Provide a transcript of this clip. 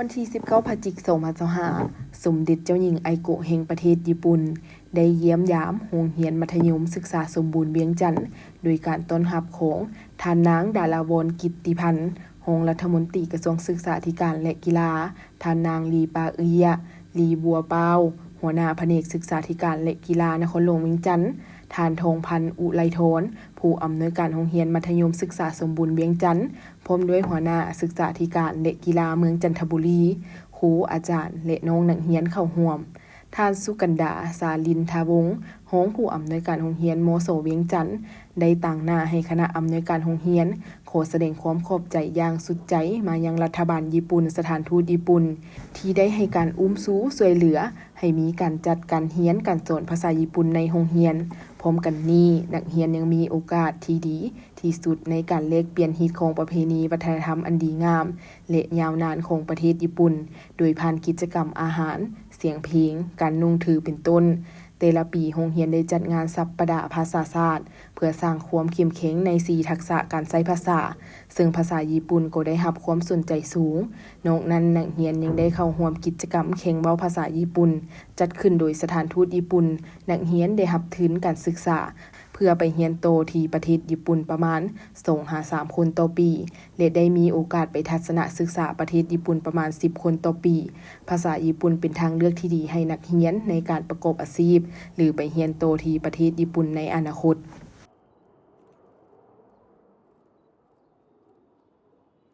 ວັນທີສິບເກົ້າ ພະຈິກ ສອງພັນຊາວຫ້າ ສົມເດັດເຈົ້າຍິງໄອໂກະແຫ່ງປະເທດຍີ່ປຸ່ນ ໄດ້ຢ້ຽມຢາມໂຮງຮຽນມັດທະຍົມສຶກສາສົມບູນວຽງຈັນ ໂດຍການຕ້ອນຮັບຂອງທ່ານນາງ ດາລາວອນ ກິດຕິພັນ ຮອງລັດຖະມົນຕີກະຊວງສຶກສາທິການ ແລະ ກິລາ, ທ່ານນາງ ລີປາເອຍ ລີບົວປາວ ຫົວໜ້າພະແນກສຶກສາທິການ ແລະ ກິລານະຄອນຫຼວງວຽງຈັນ, ທ່ານ ທອງພັນ ອຸໄລທອນ ຜູ້ອຳນວຍການໂຮງຮຽນມັດທະຍົມສຶກສາສົມບູນວຽງຈັນ ພ້ອມດ້ວຍຫົວໜ້າສຶກສາທິການ ແລະ ກິລາເມືອງຈັນທະບູລີ, ຄູ, ອາຈານ ແລະ ນ້ອງນັກຮຽນເຂົ້າຮ່ວມ. ທ່ານ ສຸກັນດາ ສາລິນທະວົງ ຮອງຜູ້ອຳນວຍການໂຮງຮຽນ ມສ ວຽງຈັນ ໄດ້ຕາງໜ້າໃຫ້ຄະນະອຳນວຍການໂຮງຮຽນ ຂໍສະແດງຄວາມຂອບໃຈຢ່າງສຸດໃຈມາຍັງລັດຖະບານຍີ່ປຸ່ນ, ສະຖານທູດຍີ່ປຸ່ນ ທີ່ໄດ້ໃຫ້ການອຸ້ມຊູຊ່ວຍເຫຼືອ ໃຫ້ມີການຈັດການຮຽນການສອນພາສາຍີ່ປຸ່ນໃນໂຮງຮຽນ. ພ້ອມກັນນີ້, ນັກຮຽນຍັງມີໂອກາດທີ່ດີທີ່ສຸດໃນການແລກປ່ຽນຮີດຄອງປະເພນີວັດທະນະທຳອັນດີງາມ ແລະ ຍາວນານຂອງປະເທດຍີ່ປຸ່ນ ໂດຍຜ່ານກິດຈະກຳອາຫານ, ສຽງເພງ, ການນຸ່ງຖືເປັນຕົ້ນ. ແຕ່ລະປີ, ໂຮງຮຽນໄດ້ຈັດງານສັບປະດາພາສາສາດ ເພື່ອສ້າງຄວາມເຂັ້ມແຂງໃນສີ່ທັກສະການໃຊ້ພາສາ, ເຊິ່ງພາສາຍີ່ປຸ່ນກໍໄດ້ຮັບຄວາມສົນໃຈສູງ. ນອກນັ້ນ, ນັກຮຽນຍັງໄດ້ເຂົ້າຮ່ວມກິດຈະກຳແຂ່ງເວົ້າພາສາຍີ່ປຸ່ນ ຈັດຂຶ້ນໂດຍສະຖານທູດຍີ່ປຸ່ນ. ນັກຮຽນໄດ້ຮັບທຶນການສຶກສາ ເພື່ອໄປຮຽນຕໍ່ທີ່ປະເທດຍີ່ປຸ່ນປະມານສອງຫາສາມຄົນຕໍ່ປີ ແລະ ໄດ້ມີໂອກາດໄປທັດສະນະສຶກສາປະເທດຍີ່ປຸ່ນປະມານສິບຄົນຕໍ່ປີ. ພາສາຍີ່ປຸ່ນເປັນທາງເລືອກທີ່ດີໃຫ້ນັກຮຽນໃນການປະກອບອາຊີບ ຫຼື ໄປຮຽນຕໍ່ທີ່ປະເທດຍີ່ປຸ່ນໃນອະນາຄົດ.